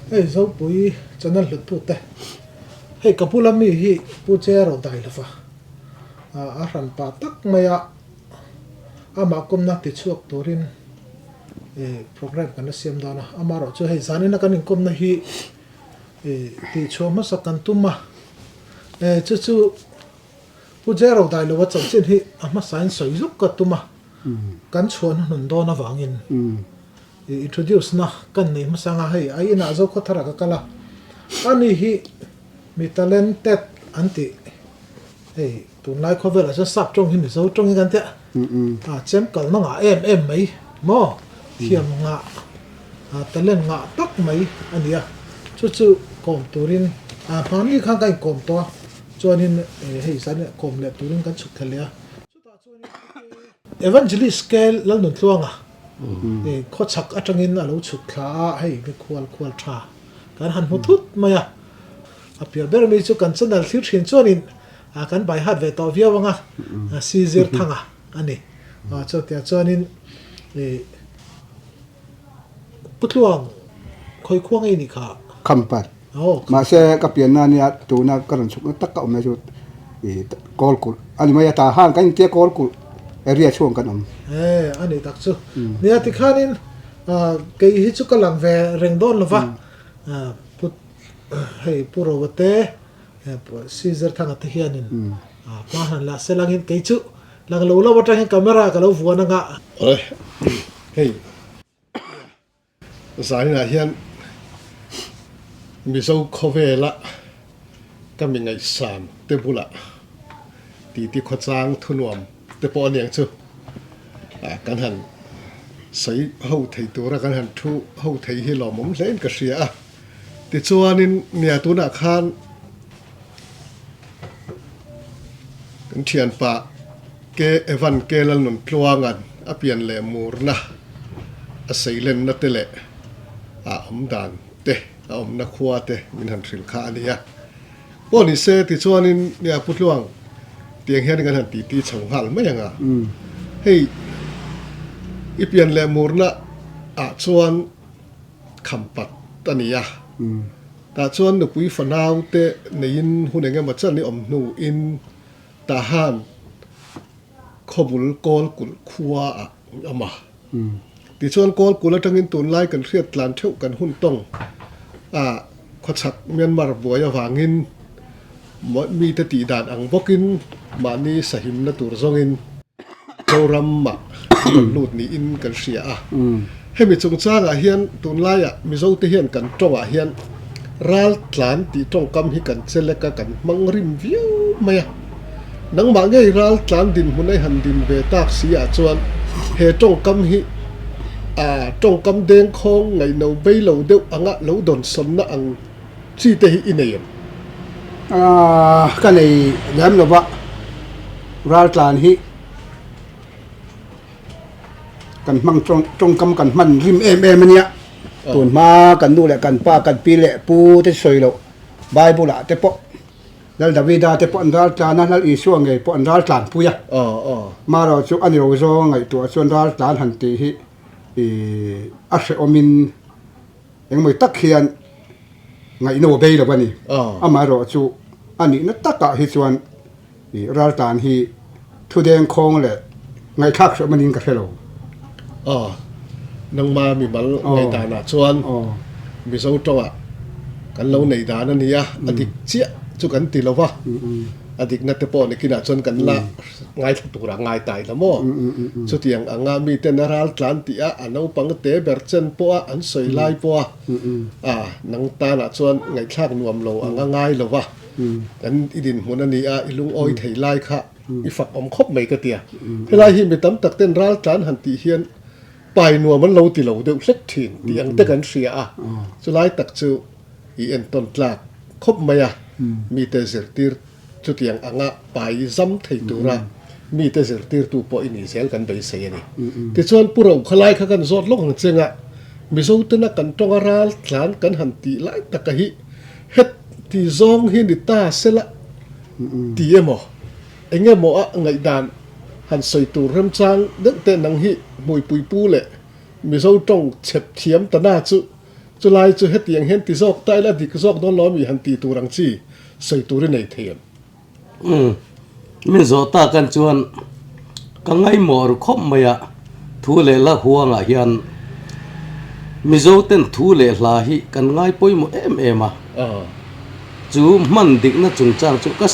Hei Zopui channel hluttute, hei ka bula mi hi Pu Che ro dai lova, a hran pah tak maia amah kawmna tichhuak turin program kan la siam dawn a, amaherawh chu hei zanina kan inkawmna hi tihchhuah hmasa kan tum a, chu chu Pu Che ro dai lova chanchin hi a hmasain sawi zuk ka tum a, kan chhuah hnuhnun dawn avangin. I introduce na kan nei hmasa anga hei a inah Zokhawthar ah ka kal a, ani hi mi talented an tih hei tunlai khawvelah chuan sap tawng hi Mizo tawng hi kan tia a chem kalna ngah em em mai maw thiam ngah talent ngah tak mai a ni a, chu chu kawm turin hmanni khan ka inkawm tawh a chuanin hei zan kawm leh turin kan chhuk thei leh a. Evangelist Kel Lalnuntluanga khawchhak atangin a lo chhuk thla a, hei mikhual khual tha kan han hmu thut mai a. A piah ber mi chu kan channel thlir thin chuanin kan bai hat ve tawh viau ang a, Si Zir Thanga a ni. Chutiang chuanin Pu Tluang khawi khuang ei nih kha? Khampat. Mahse ka pianna ania tuna ka rawn chhukna tak ka awmna chu i Kawlkulh a ni mai a, tah khan kan intia Kawlkulh area chhung kan awm. E a nih tak chu. Nia tikhanin kei hi chu ka lang ve reng dawn lova, Pu hei Pu Rova te Caesar Thanga te hianin hma han la se langin kei chu lang lo lo atang hian camera ka lo vuan anga. Awle hei zaninah hian Mizo khawvela ka mi ngaihsan te bulah titi khawchang thunuam te pawh aniang chu kan han sawi ho thei tura kan han thu ho thei hi lawmawm hlein ka hria a. Tichuanin nia tunah khan kan thianpa Ke Evan Ke Lalnuntluanga'n a pian leh murna a seilenna te leh a awm dan te, a awmna khua te min han hrilh kha a ni a. Pawh ni se tichuanin nia Pu Tluang tiang hian kan han titi chho nghal mai ang a. Hei i pian leh murna ah chuan kham pat a ni a. Tah chuan nupui fanau te neiin hun eng emaw chan i awm hnuin Tahan khawbul Kawlkulh khua ah an awm a. Tichuan Kawlkulh atangin tunlai kan hriat tlan theuh kan hun tawng a khawchhak Myanmar buai avangin mite tih dan ang bawkin mahni sahimna tur zawngin Zoram ah an rawn lut niin kan hria a. Hemi chungchangah hian tunlaiah Mizote hian kan tawngah hian ral tlan tih tawngkam hi kan chelek a, kan hmang rim viau mai a. Nangmah ngei ral tlan dinhmun a han din ve tak si ah chuan he tawngkam hi a tawngkam dengkhawng ngaihno bei lo deuh anga lo dawnsawnna ang chi te hi i nei em? Ka nei lem lo va, ral tlan hi kan hmang tawngkam kan hman rim em em a nia. Tun hma kan nu leh kan pa kan pi leh pu te sawi loh Bible ah te pawh Lal Davida te pawh an ral tlan a, Lal Isua ngei pawh an ral tlan pui a. Marawh chu a ni lo zawng ngaihtuah chuan ral tlan han tih hi a hrehawmin Engmawi tak hian ngaihno a bei lo a ni. Amaherawh chu a nihna takah hi chuan raltlan hi thudeng khawng leh ngaihthlak hreawm a niin ka hre lo. Aw, nangma mimal ngaihdanah chuan Mizo tawngah kan lo nei dan a ni a, a dik chiah chu kan ti lo va. A dikna te pawh nikinah chuan kan la ngaithla tur a ngai ta ila maw? Chutiang anga miten a ral tlan tih a, a naupang te ber chen pawh a, an sawi lai pawh a, a nang tanah chuan ngaihthlak nuam lo anga ngai lo va, kan i dinhmun a ni a, i lungawi thei lai kha i fak awm khawp mai ka ti a. Helai hi mi tam tak ten ral tlan han tih hian pai nuam an lo ti lo deuh hlek thin tih ang te kan hria a, chulai tak chu i entawn tlak khawp mai a, mite zirtir chutiang anga pai zam thei tura mite zirtirtu pawh i nih zel kan beisei a ni. Tichuan Pu Rokhalai kha kan zawt lawk ang cheng a, Mizotena kan tawnga ral tlan kan han tih lai taka hi het ti zawng hi ni ta sela ti emaw eng emaw a ngaihdan han sawi tur remchang deuh te nang hi hmuipui pu leh Mizo tawng chhep thiam ta na chu. Chulai chu hetiang hian ti zawk ta ila dik zawk dawn lo ami han tih tur ang chi sawi tur i nei thei em? Umm, min zawh tak an chuan ka ngaihmawh ru khawp mai a, thu leh hla huangah hian Mizo ten thu leh hla hi kan ngai pawimawh em em a, chu hman dikna chungchang chu ka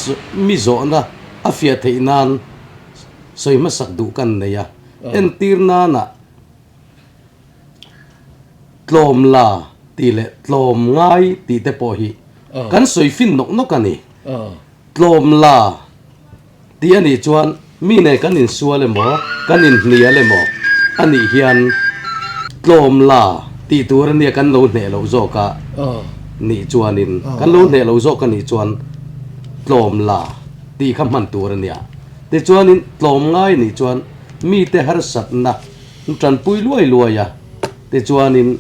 mi zawhna a fiah theih nan sawi hmasak duh kan nei a, entir nana Tlawm la tih leh tlawm ngai tih te pawh hi kan sawi fin nawk nawk a ni. Tlawm la tih a nih chuan mi nen kan insual emaw, kan inhnial emaw a nih hian tlawm la tih tur a nia kan lo hneh loh zawk a nih chuanin kan lo hneh lo zawk a nih chuan tlawm la tih kha hman tur a nia. Tichuanin tlawm ngai nih chuan mite harsatna Tanpui luai luai a, tichuanin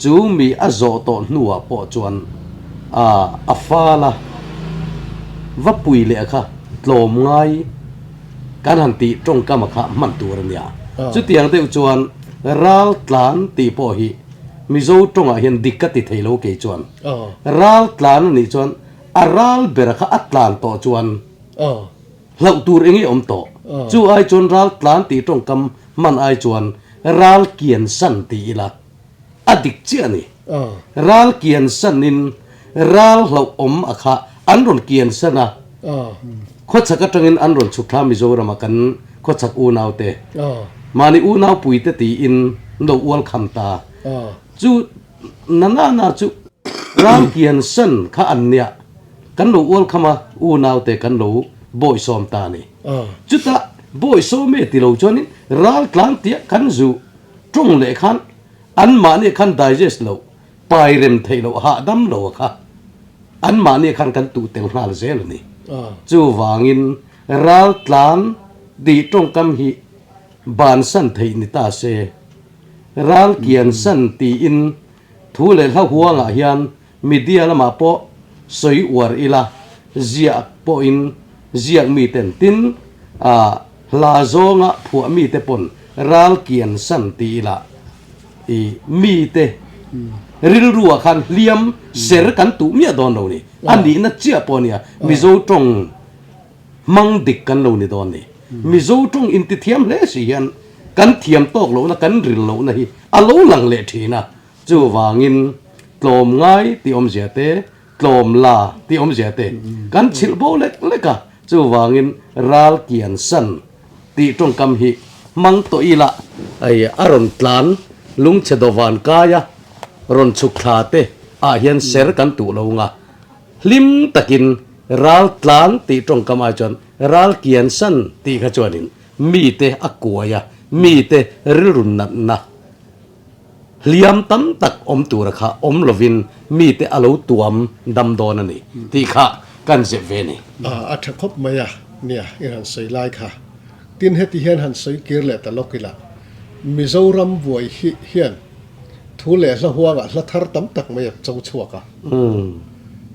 chu mi a zawh tawh hnuah pawh chuan a a fal a, va pui leh kha tlawm ngai kan han tih tawngkam a kha hman tur a nia. Chutiang deuh chuan ral tlan tih pawh hi Mizo tawngah hian dik ka ti thei lo kei chuan. Ral tlan a nih chuan a ral bera kha a tlan tawh chuan Hlauh tur eng nge awm tawh? Chu ai chuan ral tlan tih tawngkam hman ai chuan ral kian san ti ila a dik chiah a ni. Ral kian sanin ral hlauh awm a kha an rawn kian san a, khawchhak atangin an rawn chhuk thla Mizorama kan khawchhak unaute mahni unaupuite tiin lo ual kham ta. Chu na na na chu ral kian san kha an nia. Kan lo ual kham a, unaute kan lo bawisawm ta a ni. Chutah bawisawm e ti lo chuanin ral tlang tia kan zu tawng leh khan anmahni khan digest loh, pai rem theih loh, hahdam lo a kha anmahni khan kan tuh tel nghal zel a ni. Chuvangin ral tlang tih tawngkam hi bansan theih ni ta se, ral kiansan tiin thu leh hla huangah hian Media lamah pawh sawi uar ila, ziak pawhin ziak miten tin a hla zawnga phuah mite pawn ral kian san ti ila i mite rilruah khan hliam ser kan tuh miah dawn lo ni. A nihna chiah pawh nia Mizo tawng hmang dik kan lo ni dawn ni. Mizo tawng intithiam hle si hian kan thiam tawk lohna kan ril lohna hi a lo lang leh thin a. Chuvangin tlawm ngai tih awmzia te, tlawm la tih awmzia te kan chhilh bo lek lek a, chuvangin ral kian san tih tawngkam hi hmang tawh ila hei a rawn tlan lungchhe dawvan kaia rawn chhuk thla te ah hian ser kan tuh lo nga, hlim takin ral tlan tih tawngkam ai chuan ral kian san tih kha chuanin mite a kuai a, mite rilru natna. Hliam tam tak awm tura kha awm lovin mite a lo tuam dam dawn a ni tih kha kan zep ve ni. A tha khawp mai a, nia i han sawi lai kha. Tin heti hian han sawi kir leh ta lawk ila, Mizoram buai hi hian thu leh hla huangah hla thar tam tak mai a cho chhuak a.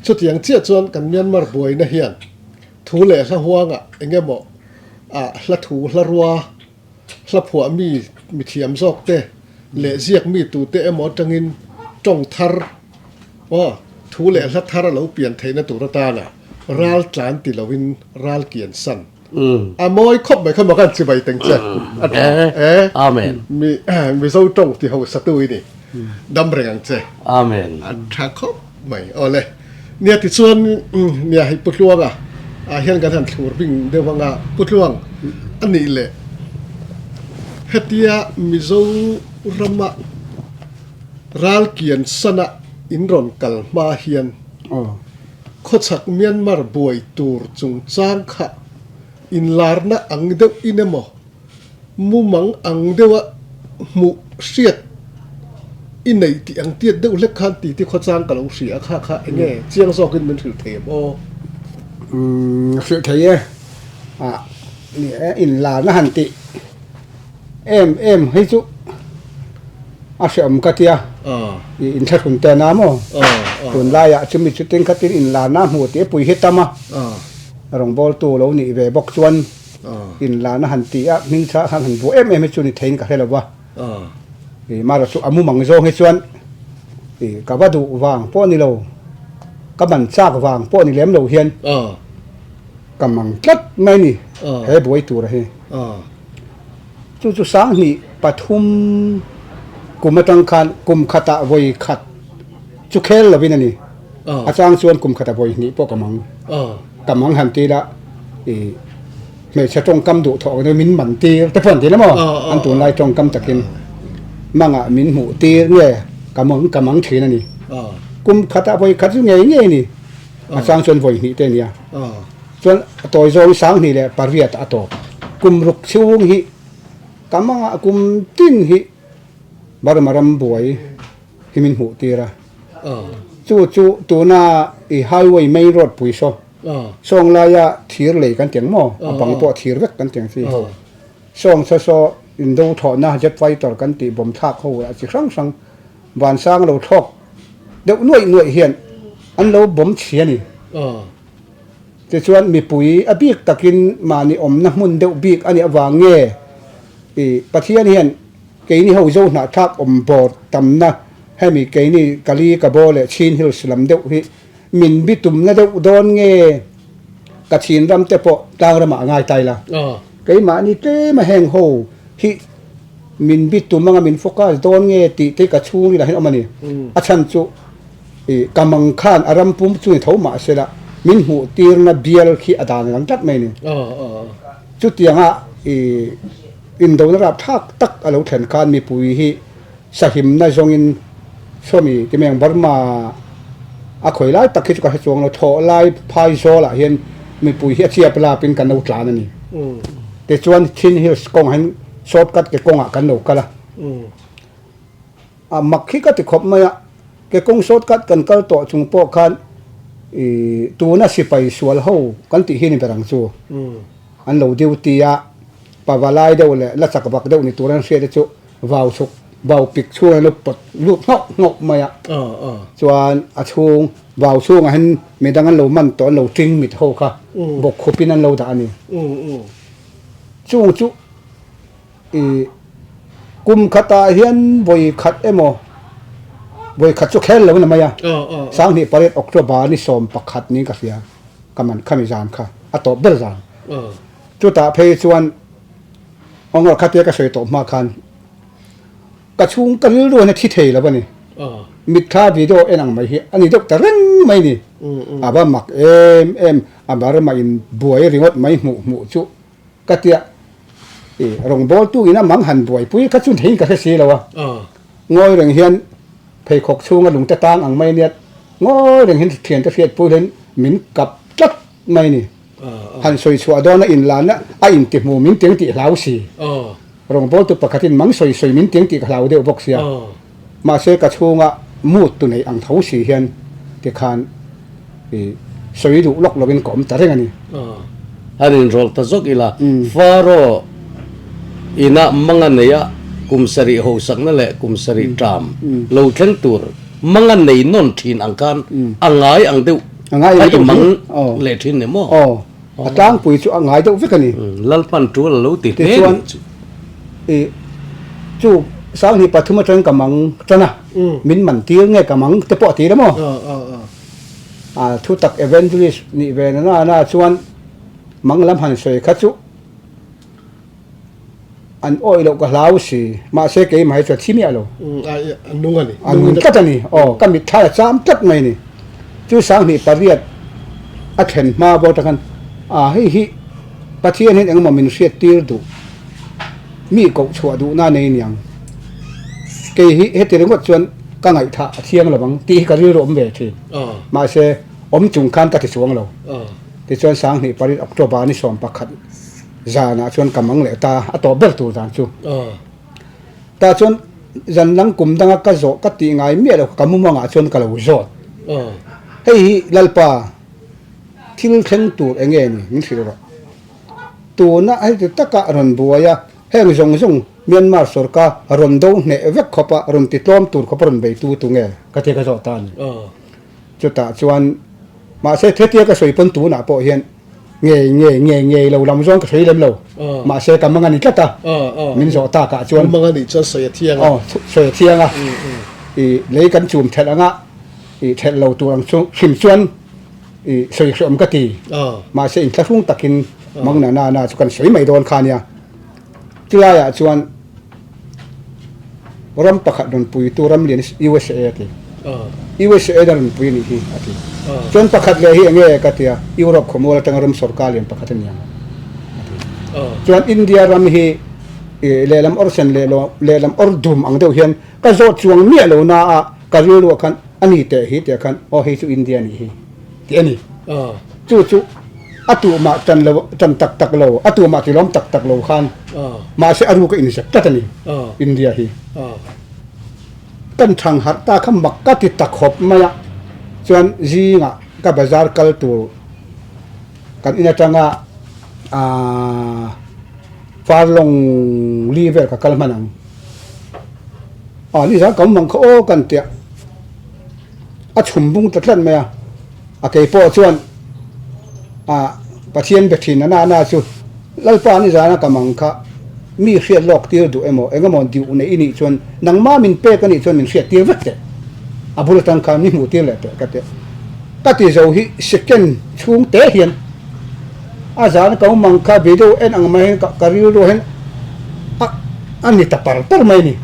Chutiang chiah chuan kan Myanmar buaina hian thu leh hla huangah eng emaw hla thu hla rua, Hla phuah mi mithiam zawk te leh ziak mi tute emaw atangin tawng thar aw thu leh hla thar a lo pian theihna tur atana ral tlan ti loin ral kian san a mawi khawp mai kha maw khan chibai teng che a tha e Amen mi Mizo tawng ti ho satu i ni dam reng ang che Amen a tha khawp mai aw le nia tichuan nia hei Pu Tluanga ah hian kan han thlur bing deuh anga Pu Tluang a nih leh hetia Mizorama ralkian sana in rawn kal hma hian khawchhak Myanmar buai tur chungchang kha inlarna ang deuh in emaw Mumang ang deuha hmuh hriat i neih tih ang tiat deuh hlek khan ti ti khawchang ka lo hria a, kha kha enge chiang zawkin min hrilh thei em aw? Umm hrilh thei e, ah ni e inlarna han tih em em hi chu a hreawm ka tia, i inthlahrun te na maw? Tunlaiah chumi chutin khatin inlarna hmuh tih a pui hi tam a, rawngbawltu lo nih ve bawk chuan. Inlana han ti a, hming tha khan han buh em em hi chu ni theiin ka hre lo va. Ih mara chu a mumang zawng hi chuan I ka va duh vang pawh ni lo, ka man chak vang pawh ni lem lo hian ka mang tlat mai ni he buai tura hi. Chu chu 2003 kum atang khan kum khatah vawi khat chu khel lovin a ni. A chang chuan kum khatah vawi hnih pawh ka mang. Ka mang han ti la i hmeichhe tawngkam duh thawh ang min man tir te pawh an ti la maw? An tunlai tawngkam takin mangah min hmuh tir nge ka mang ka mang thin a ni. Kum khatah vawi khat chu ngei ngei a ni. A chang chuan vawi hnih te a nia. Chuan a tawi zawng 2008 a tawp. Kum ruk chhung hi ka mangah kum tin hi Burma ram buai hi min hmuh tir a. Chu chu tuna i highway main road pui saw sawng laia thir lei kan tiang maw a bang pawh thir vek kan tiang chi sawng saw saw indo thawhna jet fighter kan tih bawm thlak ho a chi hrang hrang vansang lo thlawk deuh nuaih nuaih hian an lo bawm chhi a ni. Tichuan mipui a bik takin mahni awmna hmun deuh bik a nih avang nge i Pathian hian keini ho zo hnahthlak awm bawr tamna hemi keini Kali Kabaw leh Chin Hills lam deuh hi min bi tumna deuh dawn nge ka chin ram te pawh tlang ramah a ngai tai la. Keimahni tlema heng ho hi min bi tum anga min focus dawn nge tih te ka chhungril ah hian awm a ni. A chhan chu I ka mang khan a ram pum chu ni tho mah se la, min hmuh tirna bial khi a dan lang tlat mai ni. Chutianga i indona rap thlak tak a lo thlen khan mipui hi sahimna zawngin sawmi ti mai ang Burma a khawi lai tak hi chu ka hre chuang lo, thawh lai phai zawlah hian mipui hi a chiap lapin kan lo tlan a ni. Tichuan Chin Hills kawngah hian shortcut ke kawngah kan lo kal a. A mak hi ka ti khawp mai a, ke kawng shortcut kan kal tawh chung pawh khan i tuna sipai sual ho kan tih hi ni ber ang chu. An lo duty a, pava lai deuh leh la chak vak deuh ni tur an hriat te chu vau chhuk vau pik chhung an lo pawt lut nghauh nghauh mai a. Chuan a chhung vau chhungah hian midang an lo man tawh an lo ting mit ho kha bawk khupin an lo dah a ni. Chung chu. I kum khatah hian vawi khat emaw vawi khat chu khel lo na mai a, 2008 October ni 11 niin ka hria ka man khami zan kha a tawp ber zan. Chutah phei chuan Ongor khatia ka sawi tawh hma khan ka chhung ka rilru hian a thi thei lo a ni. Mitthla video en ang mai hi a ni deuh ta reng mai ni. A va mak em em a Burma in buai ringawt mai hmuh hmuh chu. Ka tia, i rawngbawltu ina mang han buaipui kha chu theiin ka hre si lo a. Ngawi reng hian pheikhawk chhunga lungte tang ang mai ania, ngawi reng hian thiante hriatpui hian min kap tlat mai a ni. Han sawi chhuah dawna inlanna a intihmu min tiang tih hlau si. Rawngbawltu pakhatin mang sawi sawi min tiang tih ka hlau deuh bawk sia. Mahse ka chhunga mood tu nei ang tho si hian tikhan i sawi duh lawk lovin ka awm ta reng a ni. Han inrawlh ta zawk ila, Faro ina manga neia kum sarih hosakna leh kum sarih ṭam lo thleng tur manga nei nawn ṭhin ang khan a ngai ang deuh a i mang leh ṭhin ni maw? Aw, a tlangpui chu a ngai deuh vek a ni. Lalpan ṭul a lo ti hle ni chu. I chu 2003 atangin ka mang tan a, min man tir nge ka mang te pawh a ti la maw? A thutak evangelist nih ve na na na chuan mang lam han sawi kha chu an awih loh ka hlau si, mahse keimah hi chu a thi miah lo. A nung a ni. A nung tlat a ni. Aw, ka mitthla a cham tlat mai a ni. Chu 2008 a thlen hma bawk atang khan a hei hi Pathian hian engemaw min hriat tir duh, mi koh chhuah duhna a nei niang. Kei hi heti ringawt chuan ka ngaihthah a thiang lo ang tih hi ka rilru awm ve thin. Mahse, awm chung khan ka ti chuang lo. Tichuan 2008 October ni 11 zanah chuan ka mang leh ta a tawp ber tur dan chu. Tah chuan zan dang kum danga ka zawh ka tih ngai miah lo ka mumangah chuan ka lo zawt. Hei hi Lalpa thil thleng tur eng nge ni min hrilh rawh. Tuna heti taka rawn buai a, heng zawng zawng Myanmar sorkar rawn do hneh vek khawpa rawn ti tlawm tur khawpa rawn bei tu tu nge ka tia ka zawh ta a ni. Chutah chuan mahse hetia ka sawi pawn tunah pawh hian ngei ngei ngei ngei lo lam zawng ka sawi lem lo. Mahse ka mang a ni tlat a, min zawh takah chuan. Mang a nih chuan sawi a thiang a. Aw, sawi a thiang a. I lei kan chum thelh anga i thelh lo tur ang chu hrim chuan i sawi hreawm ka ti. Mahse inthlahrung takin mang na na na chu kan sawi mai dawn kha nia. Chulaiah chuan ram pakhat rawn puitu ram lian USA a ti. USA na rawn pui a nih hi a ti. Chuan pakhat leh hi enge ka ti a, Europe khawmual atanga ram sorkar lian pakhat a ni ang a ti. Chuan India ram hi lehlam awr sen leh lehlam awr dum ang deuh hian Ka zawt chuang miah lo na a, ka rilru ah khan a ni teh hi tih ah khan aw hei chu India nih hi tih a ni. Chu chu a tuhmah tan lo tan tak tak lo, a tuhmah tilawm tak tak lo khan mahse a ru ka inzep tlat a ni India hi. Kan thang harh ta kha mak ka ti ta khawp mai a, chuan zingah ka bazar kal tur kan in atanga aaa Farlong li vel ka kal hman ang. A ni zan kam mang kha aw kan tia a chhum bung ta tlat mai a, a kei pawh chuan a Pathian be thin a na na chu Lalpa ni zana ka mang kha mi hriat lawk tir duh emaw eng emaw diuh neih i nih chuan nangma min pek a nih chuan min hriat tir vek teh a bul atang khan mi hmuh tir leh teh ka tia ka ti zo hi second chhung te hian A zan ko mang kha video en ang mai hian ka rilru hian a a ni ta par par mai a ni.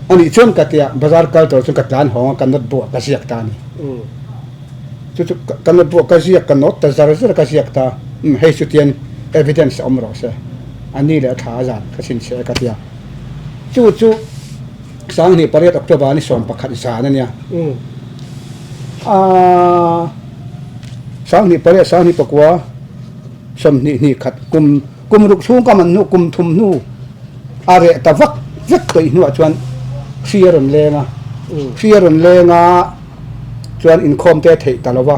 A nih chuan ka tia bazar kal tur chuan ka tlan hawng a ka notebook ah ka ziak ta a ni. Chu chu ka notebook ah ka ziak ka note ta zar zar a ka ziak ta umm hei chu tian evidence a awm rawh se a ni leh a thla a zan ka chhinchhiah e ka tia. Chu chu Sanghnih pariat October ni 11 zan a nia. Aaa 28 29 20 hnih khat kum kum ruk chhung ka man hnu kum thum hnu a reh ta vak vek tawih hnuah chuan hri a rawn leng a. Hri a rawn leng a chuan inkhawm te a theih ta lo va.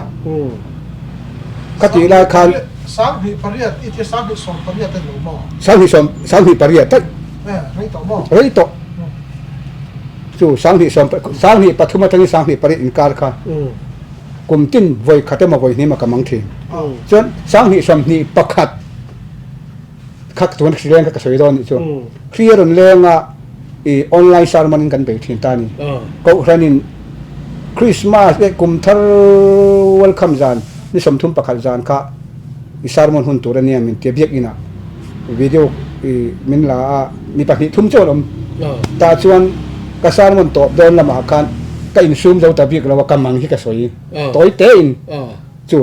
Ka tih lai khan. 28 i tia 28 a ni lo maw? 28 daih. Rei tawh maw? Rei tawh. Chu 28 23 atangin 28 inkar kha kum tin vawi khat emaw vawi hnih emaw ka mang thin. Chuan 2021 kha tun hri leng kha ka sawi dawn nih chu. Hri a rawn leng a i online sermon in kan bei thin ta a ni. Kohhranin Christmas leh kum thar welcome zan ni 31 zan kha i sermon hun tur a nia min tia biakinah video i min la a mi pahnih thum chu an awm. Tah chuan ka sermon tawp dawn lamah khan ka insum zo ta bik lo a ka mang hi ka sawi tawi tein chu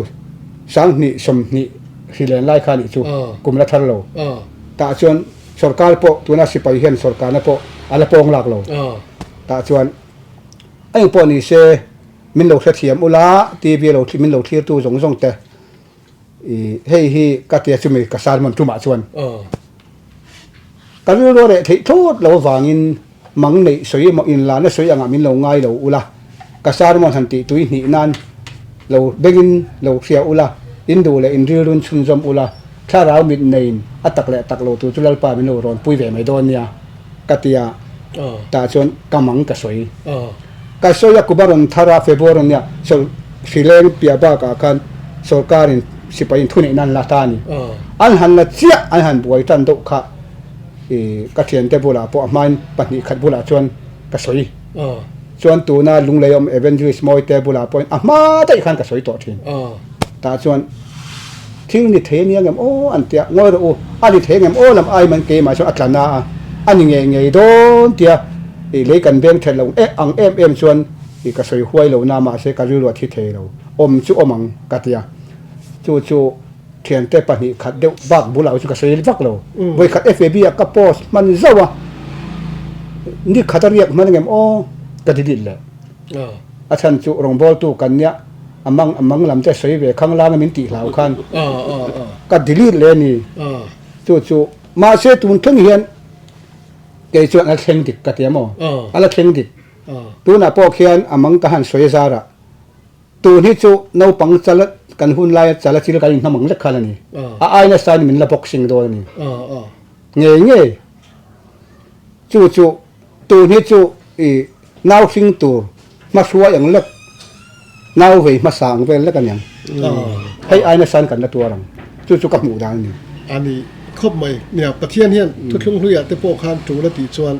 2020 hri len lai kha nih chu kum la thar lo. Tah chuan sorkar pawh tuna sipai hian sorkarna pawh a la pawng lak lo. Tah chuan a engpawh ni se min lo hrethiam ula TV lo min lo thlir tu zawng zawng te I hei hi ka tia chumi ka sermon tumah chuan ka rilru a reh theih thlawt lo avangin mang neih sawi emaw inlana sawi angah min lo ngai lo ula, ka sermon han tih tui hnih nan lo bengin lo hria ula, in duh leh in rilrun chhunzawm ula, thlarau mit neiin a tak leh tak lo tur chu Lalpa min lo rawn pui ve mai dawn nia ka tia tah chuan ka mang ka sawi. Ka sawi a kum a rawn thar a, February nia hrileng piah bakah khan sorkarin sipaiin thuneihna an la ta a ni. An han la chiah, an han buai tan deuh kha i ka thiante bulah pawh a hmain pahnih khat bulah chuan ka sawi. Chuan tuna Lunglei awm Evangelist Mawite bulah pawhin a hma daih khan ka sawi tawh thin. Tah chuan thil ni thei a nia ngem aw an tia, ngawi rawh u, a ni thei ngem aw lam ai man keimah chuan a tla na a, a ni ngei ngei dawn tia i lei kan beng that lo eh ang em em chuan i ka sawi huai lo na mahse ka rilru a thi thei lo, awm chu awm ang ka tia. Chu chu thiante pahnih khat deuh bak bulah chu ka sawi vak lo. Vawikhat FAB ah ka post hman zauh a, ni khat a riak hman angem aw ka delete leh. A chhan chu rawngbawltu kan nia a mang a mang lam te sawi ve khang langa min tih hlau khan ka delete leh a ni. Chu chu mahse tun thleng hian kei chuan a thleng dik ka ti a maw? A la thleng dik. Tunah pawh khian a mang ka han sawi zarah tun hi chu naupang chala kan hun laia chala chil kan inhnam ang lek khan a ni. A ai nasa in min la boxing dawn a ni. Ngei ngei. Chu chu tun hi chu i nau hring tur hmahruai ang lek nau vei hmasa ang vel lek a niang. Hei ai nasa in kan la tuar ang. Chu chu ka hmuh dan a ni. A ni khawp mai. Nia, Pathian hian thuthlung hluiah te pawh khan tul a tih chuan.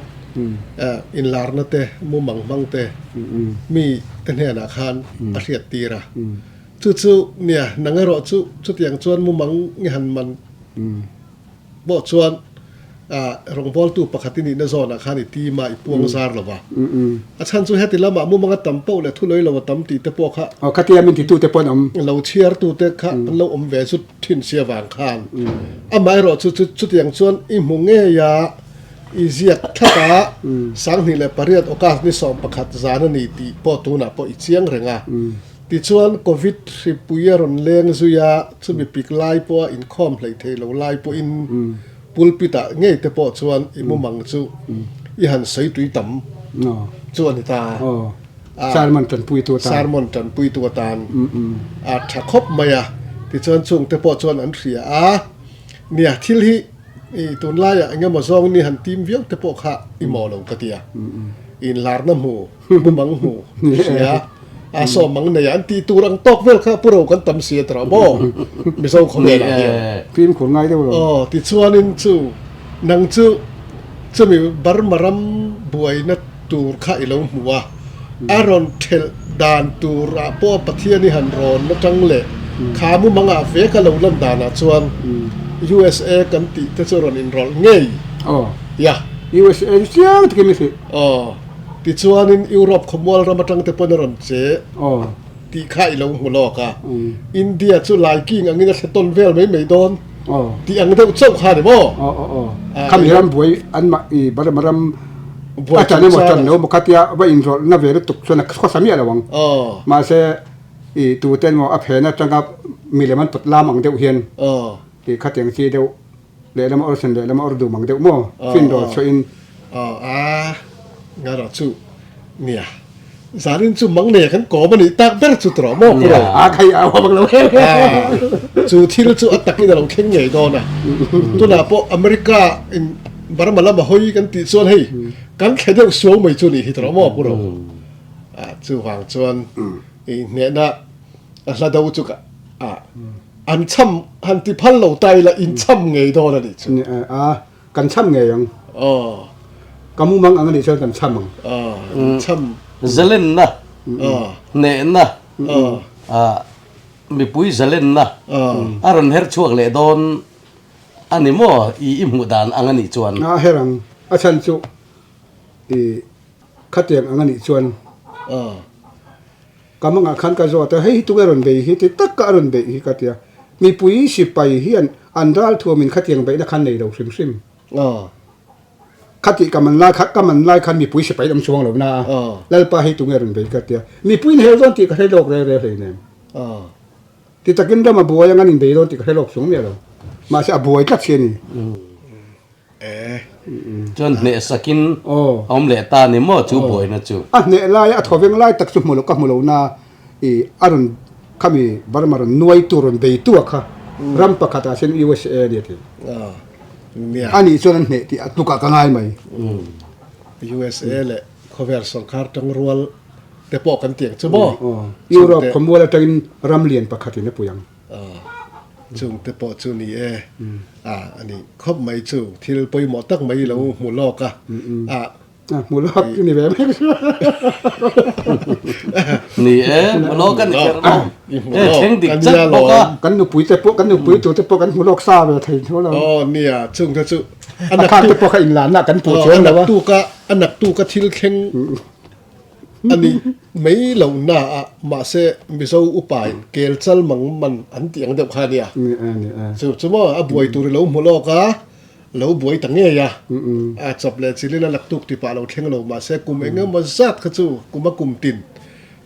Inlarna te, mumang hmang te mi te hnenah khan a hriat tir a. Chu chu nia, nang erawh chu chutiang chuan mumang nge han man pawh chuan rawngbawltu pakhat i nihna zawnah khan i tim a, i puang zar lo va. A chhan chu heti lamah mumang a tam poh leh thulawi lo a tam tih te pawh kha. Aw, khatia min titute pawh an awm. Lo chhiartute kha an lo awm ve zut thin si avang khan. Amaherawh chu chutiang chuan i hmu ngei a. I ziak thlap a, 2008 August ni 11 zan a ni tih pawh tunah pawh i chiang reng a. Tichuan Covid hripui a rawn leng zui a, chumi pik lai pawha inkhawm hleih thei lo lai pawhin pulpit ah ngei te pawh chuan i mumang chu i han sawi tui tam chu a ni ta. Sermon tanpuitu atan. Sermon tanpuitu atan a tha khawp mai a. Tichuan chungte pawh chuan an hria a, nia thil hi I tunlaiah eng emaw zawng ni han tim viau te pawh kha i maw lo ka ti a. Inlarna hmu, mumang hmu, hria, a sawmang nei an tih tur ang tawk vel kha pu ro kan tam si a tawh maw? Mizo khawvelah hian. Fimkhur ngai deuh lo. Aw, tichuanin chu nang chu chumi Burma ram buaina tur kha i lo hmu a, a rawn thelh dan turah pawh Pathian i han rawn atang leh kha mumangah ve ka lo lan danah chuan USA kan tih te chu rawn inrawlh ngei ya. USA chu chiang takin i hrih. Aw, tichuanin Europe khawmual ram atang te pawn a rawn che tih kha i lo hmu lawk a, India chu laiking angin a thla tawn vel mai mai dawn tih ang deuh chauh kha a ni maw? Aw aw aw, khami ram buai an mah i Burma ram a ṭan emaw ṭan lo emaw khatia va inrawlhna ve lutuk chuan a khawsa miah lo ang. Mahse i tute emaw a phen aṭanga milem an pawt lam ang deuh hian i khatiang chi deuh lehlam a awrsen lehlam a awr dum ang deuh maw finrawl chhuahin. Aw a ngara chu nia zanin chu mang nei kan kawm a nih tak ber chu tawh maw pu ro. A khai a awm ang lo he. Chu thil chu a takin a lo thleng ngei dawn a tunah pawh America in Burma lama hawi kan tih chuan hei kan thle deuh suau mai chu nih hi tawh maw pu ro. A chuvang chuan i hnehna a hla do chu ka a an cham han ti phal lo ta ila in cham ngei dawn a nih chu. A kan cham ngei ang. Aw. Ka mumang ang a nih chuan kan cham ang. Aw, in cham. Zalenna, hnehna, mipui zalenna a rawn her chhuak leh dawn a ni maw i hmuh dan ang a nih chuan? A her ang. A chhan chu i khatiang ang a nih chuan ka mangah khan ka zawt a, hei hi tunge rawn bei hi ti taka a rawn beih hi ka ti a, mipui sipai hian an ralthuamin khatiang beihna khan nei lo hrim hrim. Khati ka man lai kha ka man lai khan mipui sipai an awm chuang lo na a, Lalpa hei tunge rawn bei ka ti a, mipui in hel dawn tih ka hre lawk reng reng hleinem. Ti takin ram a buai ang an inbei dawn tih ka hre lawk chung miah lo, mahse a buai tlat si a ni. Chuan hneh sakin a awm leh ta ni maw chu buaina chu? A hneh lai a thawveng lai tak chu hmu lo ka hmu lo na i a rawn khami Burma rawn nuai tu rawn bei tu a kha ram pakhat ah hian USA a ni a ti. A nih chuan an hneh tih a tlukah ka ngai mai. USA leh khawvel sorkar tangrual te pawh kan ti ang chu maw? Europe khawmual atangin ram lian pakhat in a pui ang. Chung te pawh chu ni e. A ni khawp mai chu thil pawimawh tak mai lo hmu lawk a. A hmu lawk ni ve mai chu. Ni e, hmu lawk a ni kher lo. E thleng dik chat bawk a. Kan nupui te pawh kan nupui tur te pawh kan hmu lawk sa ve thei tho lo. Aw nia, chung te chu a khak te pawh kha inlanna kan puh chuang lo a. A naktuk a thil thleng A ni mai lo na a, mahse Mizo upa in kel chal mang man an tih ang deuh kha a nia. Chu chu maw a buai tur i lo hmu lawk a, lo buai ta ngei a, a chawp leh chilin a laktuk ti pah lo thleng lo, mahse kum eng emaw zat kha chu kum a kum tin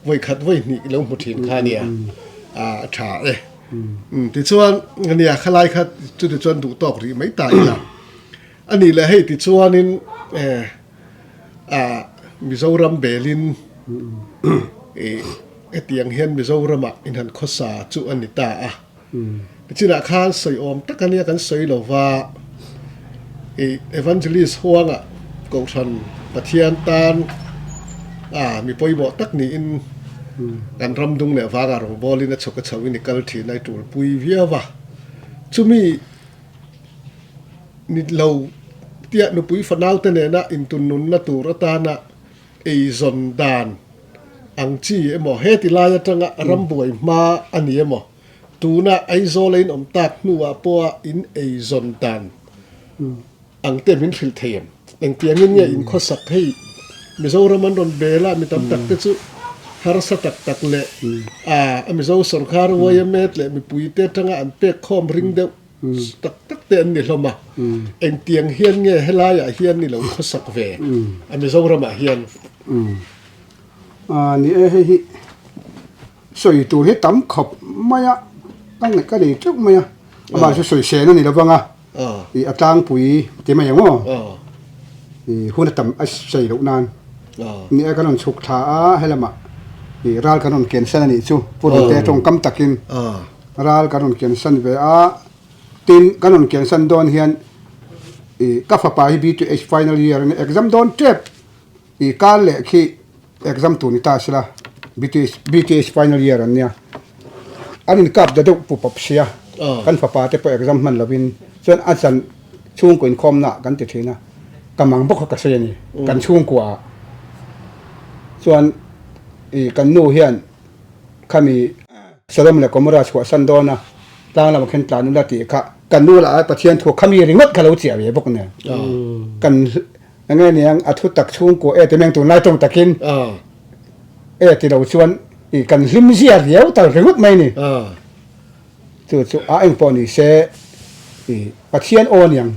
vawi khat vawi hnih i lo hmu thin kha a nia, a tha e. Tichuan nia khalai kha chuti chuan duh tawk rih mai ta ila. A nih leh hei tichuanin A Mizoram belin i hetiang hian Mizoramah inhan khawsa chu a ni ta a. Nichinah khan sawi awm tak a nia kan sawi lo va, i Evangelist huangah Kohhran Pathian tan a mi pawimawh tak niin kan ram dung leh vangah rawngbawlin a chhuk a chho in i kal thin a, i tulpui viau a. Chumi ni lo. Tia nupui fanaute nena intunnunna tur atana eizawn dan ang chi emaw, heti lai atanga rambuai hma a ni emaw, tuna Aizawl a inawm tak hnuah pawha in eizawn dan ang te min hrilh thei em? Engtiangin nge in khawsak hei Mizoram an rawn bel a, mi tam tak te chu harsa tak tak leh a Mizo sawrkar yma leh mipuite atanga an pek khawm ring deuh tak tak te an ni hlawm a, engtiang hian nge helaiah hian i lo khawsak ve a Mizoramah hian? Ni e, hei hi sawi tur hi tam khawp mai a, ka ngaih ka nei teuh mai a, amah chu sawi sen a ni lo vang a, i a tlangpui ti mai ang aw, i hun a tam a sawi loh nan ni e kan rawn chhuk thla a, helamah i ral kan rawn ken san a nih chu, Pu Rote tawngkam takin. Ral kan rawn kiansan ve a, tin kan rawn kiansan dawn hian i ka fapa hi B2H final year a nia, exam dawn tep i kal leh khi exam tur ni ta sela B2H B2H final year an nia, an inkap da deuh pup pawp sia, kan fapa te pawh exam hman lovin chuan a chan chhungkaw inkhawmna ah kan ti thin a, ka mang bawk kha ka sawi a ni kan chhungkua ah chuan i kan nu hian khami. Sodom leh Gomorrah chhuahsan dawn a, tlang lamah khin tlan ula tih kha kan nu lah Pathian thu kha mi ringawt kha lo chiah ve bawk nen. Kan eng nge niang a thu tak chhungkua e ti meng tunlai tawng takin e ti lo chuan i kan hlim zia riau tal ringawt mai ni. Chu chu a eng pawh ni se i Pathian aw niang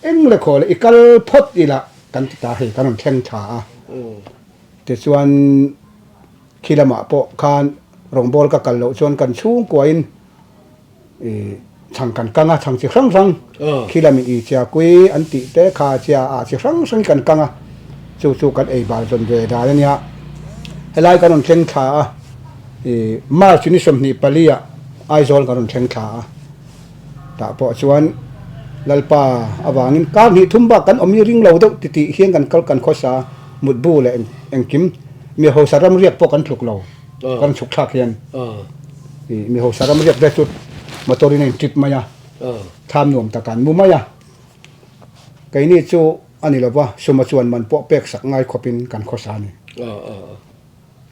eng le khaw le i kal phawt ila kan ti ta hei kan rawn thleng tha a. Tichuan Khi lamah pawh khan rawngbâwl ka kal loh chuan kan chhungkuain i chhang kan kang a, chhang chi hrang hrang khi lamin i chia kui an tih te kha chia ah chi hrang hrang kan kang a, chu chu kan ei bal zawn ve dan a nia. Helai kan rawn thleng thla a, i March ni 24 ah Aizawl kan rawn thleng thla a, tah pawh chuan Lalpa avangin kar hnih thum bak kan awm hi ring lo deuh titih hian kan kal kan khawsa a, mutbu leh engkim mi hausa ram riak pawh kan tluk lo kan chhuk thlak hian i mi hausa ram riak te chu motor in a in trip mai a thlam nuam tak an mu mai a keini chu a ni lova suma chuan man pawh pek sak ngai khawp in kan khawsa a ni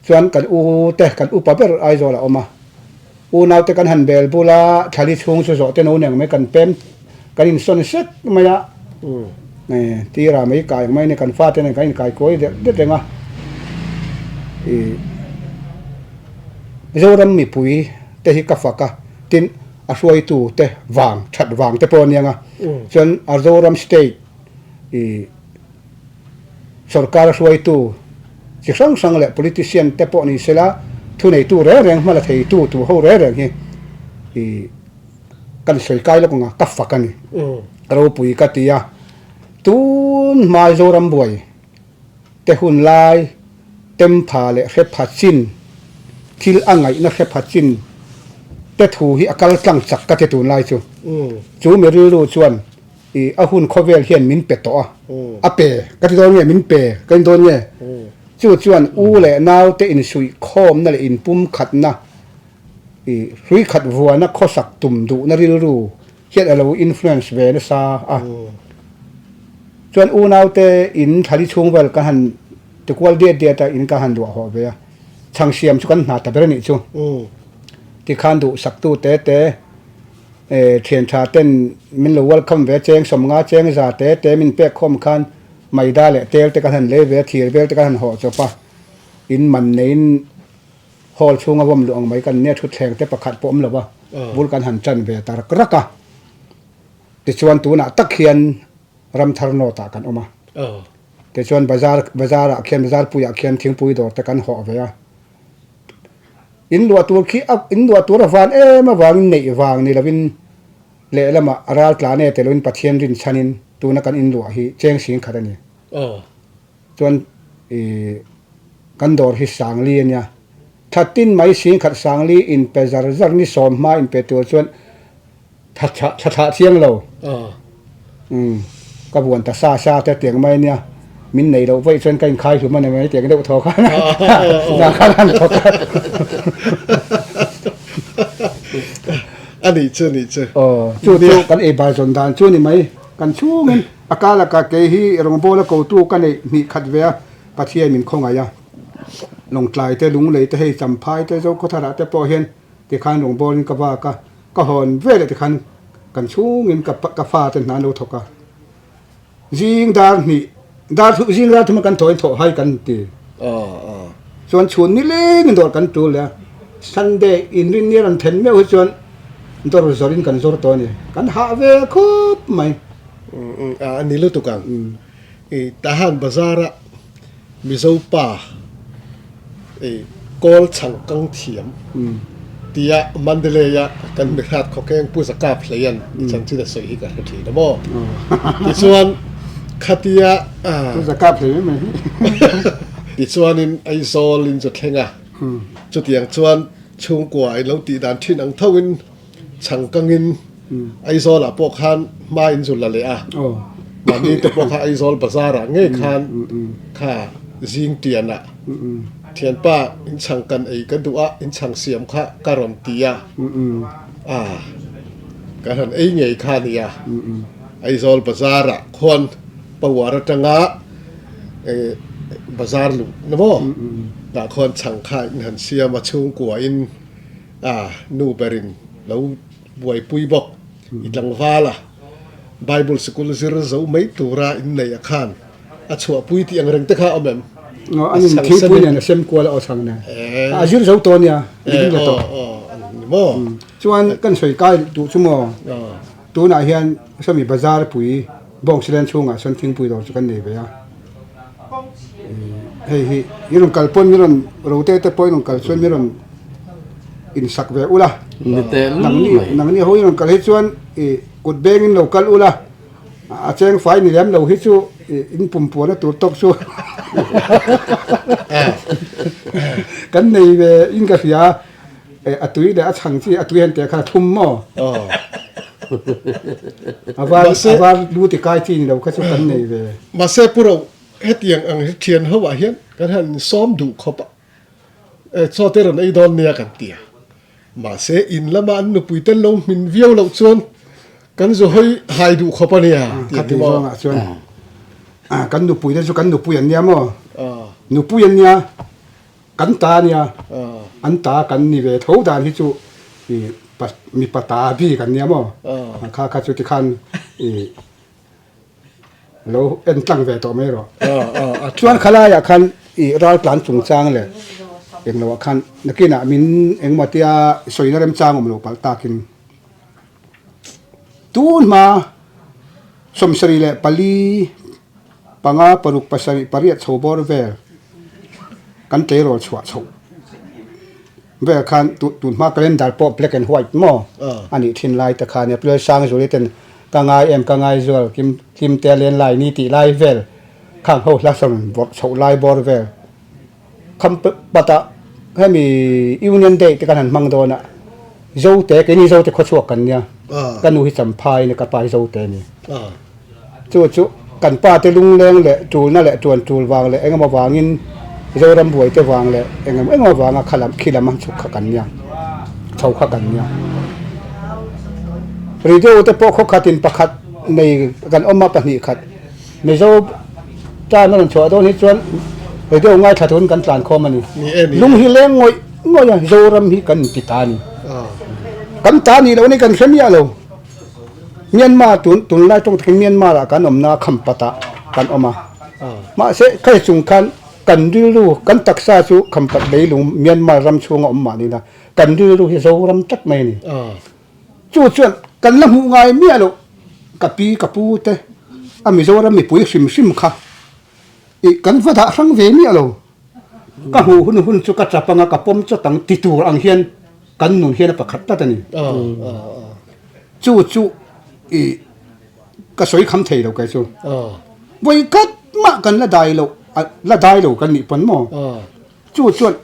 chuan kan u te kan upa ber Aizawl a awm a unau te kan han bel bula thlali chhung chu zawh te no neng mai kan pem kan in sawn sek mai a. Tira mai kai ang mai a ni, kan fate nen kan inkai kuai deuh deuh reng a. Ih Mizoram mipui te hi ka fak a, tin a hruaitu te vang that vang te pawh a nia nga, chuan a Zoram state ih sorkar hruaitu chi hrang hrang leh politician te pawh ni sela thuneitu reng reng hmala theitu tur ho reng reng hi ih Kan sawi kai lawk ang a, ka fak a ni. Ropui ka ti a, tun hmai Zoram buai te hun lai tempha leh hre pha chin, thil a ngaihna hre pha chin te thu hi a kal tlang chak ka ti tunlai chu. Chu mi rilru chuan i a hun khawvel hian min pe tawh a, a pe ka ti dawn nge min pe ka ti dawn nge? Chu chuan u leh nau te insuihkhawmna leh inpumkhatna I hrui khat vuana khawsak tum duhna rilru hian a lo influence ve nasa a. Chuan unaute in thlali chhung vel kan han ti kual diat diat a, in kan han luah hawh ve a. Chhang siam chu kan hna ta ber a nih chu. Tikhan duhsaktu te te thian tha ten min lo welcome ve cheng 50 cheng 100 te te min pek khawm khan maida leh tel te kan han lei ve a, thir vel te kan han hawh chawp a. In man neiin Hall chhunga vawm luh ang mai kan nia thutthleng te pakhat pawh awm lo va, bul kan han tan ve ta rak rak a. Tichuan tunah tak hian Ramthar North ah kan awm a. Tichuan bazar bazar ah khian bazar puiah khian thingpui dawr te kan hawh ve a. In luah tur khi a in luah tur a van em avangin neih vang ni lovin lehlamah a ral tlan e ti lovin Pathian rinchhanin tuna kan in luah hi cheng sing khat a ni. Chuan i kan dawr hi Sangli a nia. Tha tin mai singkhat Sangli in pe zar zar ni 10 hma in pe tur chuan tha tha thlah chiang lo. Umm ka buan ta sa sa te tiang mai nia. Min nei loh vaih chuan ka inkhai hlum a ni mai tiang deuh thaw khan zah khan han thawk a. A nih chu a nih chu. Aw chu chu kan ei bar zawn dan chu a ni mai. Kan chhungin. A ka lakah kei hi rawngbawla kotu ka neih hnih khat ve a, Pathian min khawngaih a. Lawngtlai te, Lunglei te, hei Champhai te, Zokhawtharah te pawh hian tikhan rawngbawlin ka vak a, ka hawn veleh tikhan kan chhungin ka ka fa te hna an lo thawk a. Zing dar hnih, dar thu zing dar thuma kan thawhin thawh hai kan ti. Chuan chhun nilengin dawr kan tul leh a, Sunday inrinni a rawn then meuh hi chuan dawr zawrhin kan zawr tawh a ni. Kan hah ve khawp mai. A ni lutuk ang. I Tahan Bazar-a Mizo pa i kawl chhang kang thiam tia Mandalay-a kan mihrat khawkeng Pu Zakap Hleian i chanchin a sawi hi ka hre thin a maw? Tichuan khatia Pu Zakap Hlei mai mai hi. Tichuanin Aizawl in chu thleng a, chutiang chuan chhungkua in lo tih dan thin ang thoin Chhang kangin Aizawlah pawh khan hma in zu la leh a, mahni te pawh kha Aizawl bazar-ah ngei khan kha zing tianah thianpa in chhang kan ei ka duh a, in chhang siam kha ka rawn ti a, a ka rawn ei ngei kha a nia. Aizawl bazar-ah khuan Pawar atanga bazar luh na maw tah khuan chhang kha in han siam a, chhungkua in A nu berin lo buaipui bawk. I tlangval a, Bible sikul zir zo mai tura inneih a khan a chhuahpui tih ang reng te kha a awm em? Aw, an in thingpui nen a sem kual a aw chhang nen. A zir zo tawh ania, ding la tawh. Aw, aw, ni maw? Chuan kan sawi kai duh chu maw? Tunah hian sawmi bazar pui Bawngsilen chhungah sawn thingpui dawr chu kan nei ve a. Hei hi i rawn kal pawn mi rawn rote te pawh i rawn kal chuan mi rawn insak ve ula. Nangni nangni ho i rawn kal hi chuan i kut bengin lo kal ula a cheng fai ni lem lo hi chu i in pum puana tur tawk chu kan nei ve in ka hria a tui leh a chhang chi a tui han teh kha a thum maw a var a var lu ti kai chi ni lo kha chu kan nei ve. Mahse pu Ro hetiang ang hi thian ho ah hian kan han sawm duh khawp a, e chaw te rawn ei dawn nia kan ti a, mahse in lama an nupui te lo hmin viau loh chuan kan zu hawi hai duh khawp a nia tih a ni maw? Chuan kan nupui te chu kan nupui an nia maw? Nupui an nia. Kan ta a nia, an ta kan ni ve tho dan hi chu i mipa ta bik an nia maw? Kha kha chu tikhan i lo en tlang ve tawh mai rawh. Chuan khalaiah khan i ral tlan chungchang leh engloah khan nakinah min engmaw tia sawina remchang awm lo palh takin tun hma 74 5 6 7 8 chho bawr vel kan tleirawl chhuah chhoh vel khan tun hma calendar pawh black and white maw a nih thin lai te kha nia Pilawi Sangzuli ten ka ngai em ka ngai zual kim kim te len lai ni tih lai vel khang ho hla sawn vawrh chhoh lai bawr vel kham patah hemi Union Day te kan han hmang dawn a Zote keini Zote khawchhuak kan nia ka nu hi Champhai a ni ka pa hi Zote a ni. Chu chu kan pa te lungleng leh tulna leh tuan tul vang leh engemaw vangin Zoram buai te vang leh engemaw engemaw vanga kha lam khi lam a chhuk kha kan nia, chho kha kan nia. Radio te pawh khawkhatin pakhat nei kan awm a pahnih khat Mizo tan a rawn chhuah dawn hi chuan radio ngaithla turin kan tlan khawm a ni. Lung hi leng ngawih ngawih a Zoram hi kan inti ta a ni. Kan ta nih loh ni kan hre miah lo. Myanmar tun tunlai tawng takin Myanmar ah kan awmna Khampat ah kan awm a. Mahse kha chung khan kan rilru kan taksa chu Khampat leilung Myanmar ram chhunga awm mah nila kan rilru hi Zoram tak mai a ni. Chu chuan kan la hmuh ngai miah loh ka pi ka pu te a Mizoram mipui hrim hrim kha ih kan va dah hrang ve miah lo. Ka hmuh hun hun chu ka chap anga ka pawm chawt ang ti tur ang hian kan nun hian a pakhat tlat a ni. Chu chu i ka sawi kham thei lo kai chu. Vawi khat mah kan la dai lo la dai lo kan nih pawn maw? Chu chuan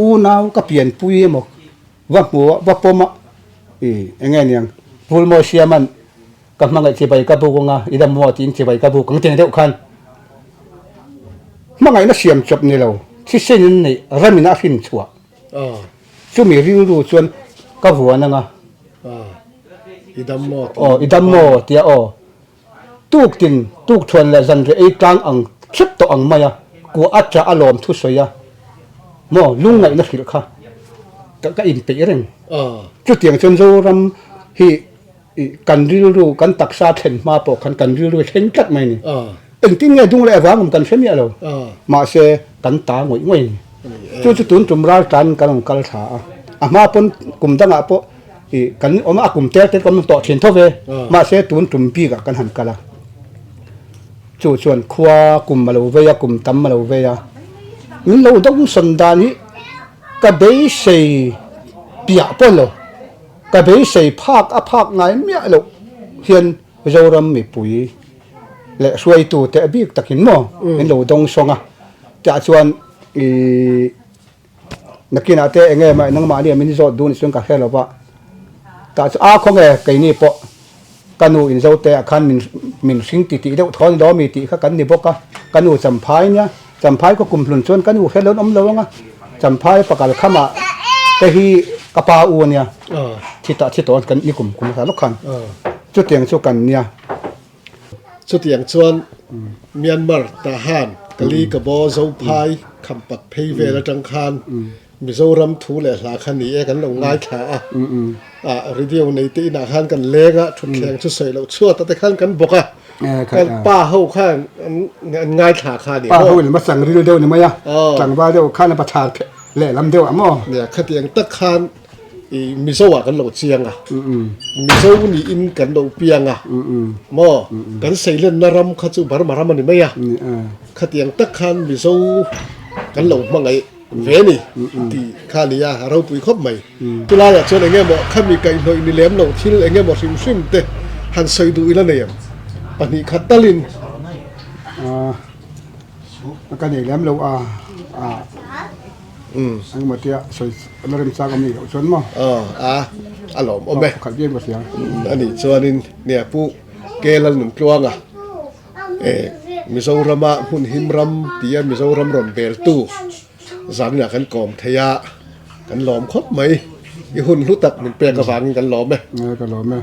unau ka pianpui emaw va hmu a va pawm a i eng nge niang Vulmawi Siama'n ka hmangaih chibai ka buk anga i dam maw tiin chibai ka buk ang tih deuh khan hmangaihna siam chawp ni lo thisen in neih ramin a hrin chhuah chumi rilru chuan ka vuan anga i dam maw aw i dam maw tia aw. Tuktin tukṭhuan leh zanriah ei tlang ang hrep tawh ang mai a, kuah a ṭah a lawm thu sawi a, maw lungngaihna hrilh kha ka ka inpeih reng. Chutiang chuan Zoram hi kan rilru, kan taksa thlen hma pawh khan kan rilru hi thleng tlat mai a ni. Engtin nge dung leh vang awm kan hre miah lo, mahse kan ta ngawih ngawih a ni. Chu chu tun tum ral tan kan rawn kal thla a, a hma pawn kum dangah pawh Ih kan awm a, a kum tel te kan awm tawh thin tho ve, mahse tun tum bikah kan han kal a, chu chuan khua kum a lo vei a, kum tam a lo vei a, min lo dawngsawn dan hi ka beisei piah pawh lo, ka beisei phak a phak ngai miah loh hian Zoram mipui leh hruaitute a bik takin maw min lo dawngsawng a, tah chuan ih. Nakinah te eng nge mah nangmahni a min zawt dun chuan ka hre lo va, tah chu a khaw nge keini pawh ka nu in zote ah khan min min hring ti tih deuh thawn lo ami tih kha kan ni bawk a, ka nu Champhai nia, Champhai ka kum hlun chuan ka nu hre lo an awm lo ang a, Champhai pakal khamah te hi ka pa u ania, thi tah thi tawh kan ni kum kum hmasa lawk khan chutiang chu kan nia. Chutiang chuan Myanmar, Tahan, Kali, Kabaw, Zophai, Khampat phei vel atang khan Mizoram thu leh hla kha ni e kan lo ngaithla a. Ah radio nei te inah khan kan leng a, thutthleng chu sawi loh chhuat ate khan kan bawk a. Kan pa ho khan an ngaithla kha a ni maw? Pa ho in a chang ril deuh ni mai a, tlangval deuh khan a pathar lehlam deuh ah maw? Nia, khatiang tak khan I Mizo ah kan lo chiang a, Mizo niin kan lo piang a, maw kan seilenna ram kha chu Burma ram a ni mai a, khatiang tak khan Mizo kan lo hmangaih ve ni tih kha a ni a, a ropui khawp mai. Chulaiah chuan eng emaw khami kaihhnawih ni lem lo thil eng emaw hrim hrim te han sawi duh ila nei em? Pahnih khat talin. Ka nei lem lo a. Engemaw tia sawi la remchang awm nih loh chuan maw? Aw a, a lawm awm e. Pakhat viau ka hria. A nih chuanin nia Pu Kelal Nuntluanga e Mizorama hmun him ram tia Mizoram rawn beltu zaninah kan kawm thei a, kan lawm khawp mai. I hun hlu tak min pek avangin kan lawm e. Ka lawm e.